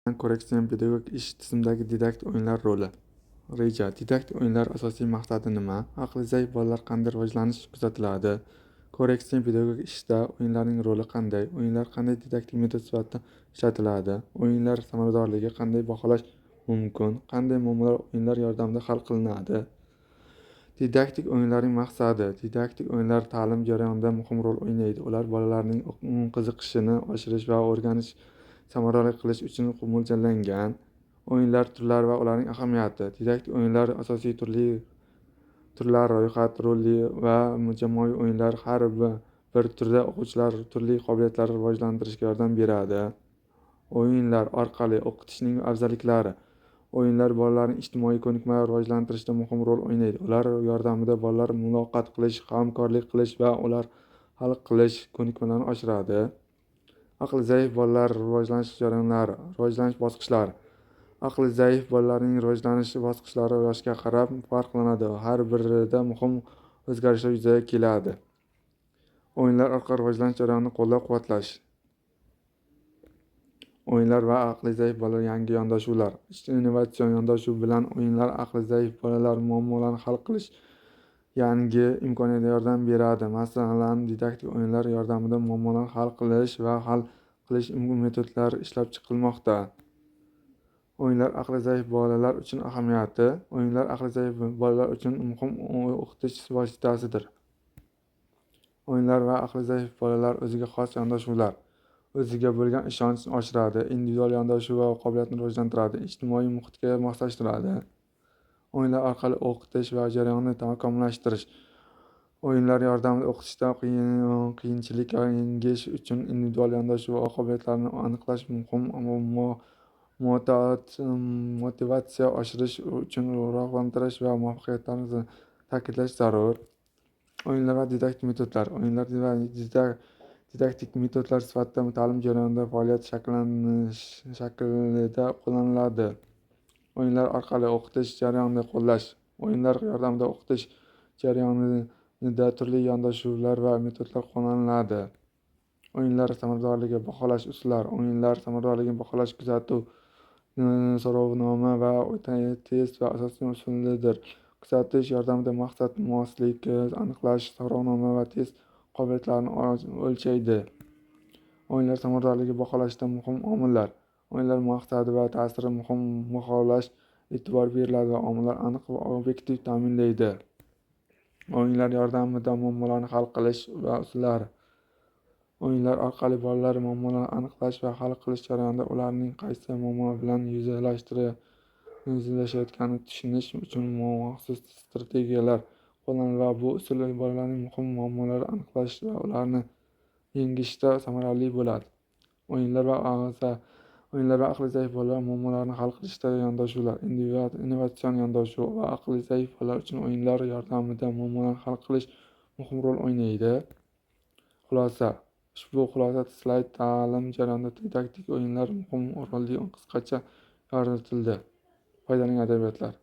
Korreksion pedagogik ish tizimidagi didaktik o'yinlar roli. Reja. Didaktik o'yinlar asosiy maqsadi nima? Aqli zaif bolalar qanday rivojlanish kuzatiladi? Korreksion pedagogik ishda o'yinlarning roli qanday? O'yinlar qanday didaktik metod sifatida ishlatiladi? O'yinlar samaradorligi qanday baholash mumkin? Qanday muammolar o'yinlar yordamida hal qilinadi? Didaktik o'yinlarning maqsadi. Didaktik o'yinlar ta'lim jarayonida muhim rol o'ynaydi. Ular bolalarning qiziqishini oshirish va o'rganish samarali qilish uchun mo'ljallangan. O'yinlar turlari va ularning ahamiyati. Didaktik o'yinlar asosiy turli turlar: ro'yxat, rolli va jamoaviy o'yinlar. Har bir turda o'quvchilar turli qobiliyatlarni rivojlantirishga yordam beradi. O'yinlar orqali o'qitishning afzalliklari. O'yinlar bolalarning ijtimoiy ko'nikmalarini rivojlantirishda muhim rol o'ynaydi. Ular yordamida bolalar muloqot qilish, hamkorlik qilish va ular hal qilish ko'nikmalarini oshiradi. Aqli zaif bolalar rivojlanish jarayonlari, rivojlanish bosqichlari. Aqli zaif bolalarning rivojlanish bosqichlari yoshga qarab farqlanadi. Har birida muhim o'zgarishlar yuzaga keladi. O'yinlar orqali rivojlanish jarayonini qo'llab-quvvatlash. O'yinlar va aqli zaif bolalar yangi yondashuvlar. Innovatsion yondashuv bilan o'yinlar aqli zaif bolalar muammolarini hal qilish yangi imkoniyatga yordam beradi. Masalan, didaktik o'yinlar yordamida muammolarni hal qilish va hal qilish metodlari ishlab chiqilmoqda. O'yinlar aqli zaif bolalar uchun ahamiyati. O'yinlar aqli zaif bolalar uchun muhim o'qitish vositasidir. O'yinlar va aqli zaif bolalar o'ziga xos yondashuvlar. O'ziga bo'lgan ishonchni oshiradi, individual yondashuv va qobiliyatni rivojlantiradi, ijtimoiy muhitga moslashtiradi. O'yinlar orqali o'qitish va jarayonni takomillashtirish. O'yinlar yordamida o'qitishda qiyinchilik yengish uchun individual yondashuv va qobiliyatlarni aniqlash muhim, motivatsiya oshirish uchun rag'batlantirish va muvaffaqiyatlarni ta'kidlash zarur. O'yinlar va didaktik metodlar. O'yinlar va didaktik metodlar sifatida ta'lim jarayonida faoliyat shakllanish shaklida qo'llaniladi. O'yinlar orqali o'qitish jarayonida qo'llash. O'yinlar yordamida o'qitish jarayonida turli yondashuvlar va metodlar qo'llaniladi. O'yinlar samaradorligi baholash usullari. O'yinlar samaradorligini baholash kuzatuv, so'rovnoma va test va asosiy usulidir. Kuzatish yordamida maqsad moslik aniqlash, so'rovnoma va test qobiliyatlarini o'lchaydi. O'yinlar samaradorligi baholashda muhim omillar. O'yinlar maqsadi va ta'siri muhim baholash e'tibor beriladi va omillar aniq va obyektiv ta'minlaydi. O'yinlar yordamida muammolarni hal qilish va usullari. O'yinlar orqali bolalar muammolarni aniqlash va hal qilish jarayonida ularning qaysi muammo bilan yuzlashayotganini tushunish uchun maxsus strategiyalar qo'llaniladi va bu usul bolalarning muhim muammolarini aniqlash va ularni yengishda samarali bo'ladi. O'yinlar va aqli zaif bolalar muammolarini hal qilishda yondashuvlar. Innovatsion yondashuv va aqli zaif bolalar uchun o'yinlar yordamida muammolarni hal qilish muhim rol o'ynaydi. Xulosa. Ushbu xulosa slayd ta'lim jarayonida didaktik o'yinlar muhim roli qisqacha yoritildi. Foydalangan adabiyotlar.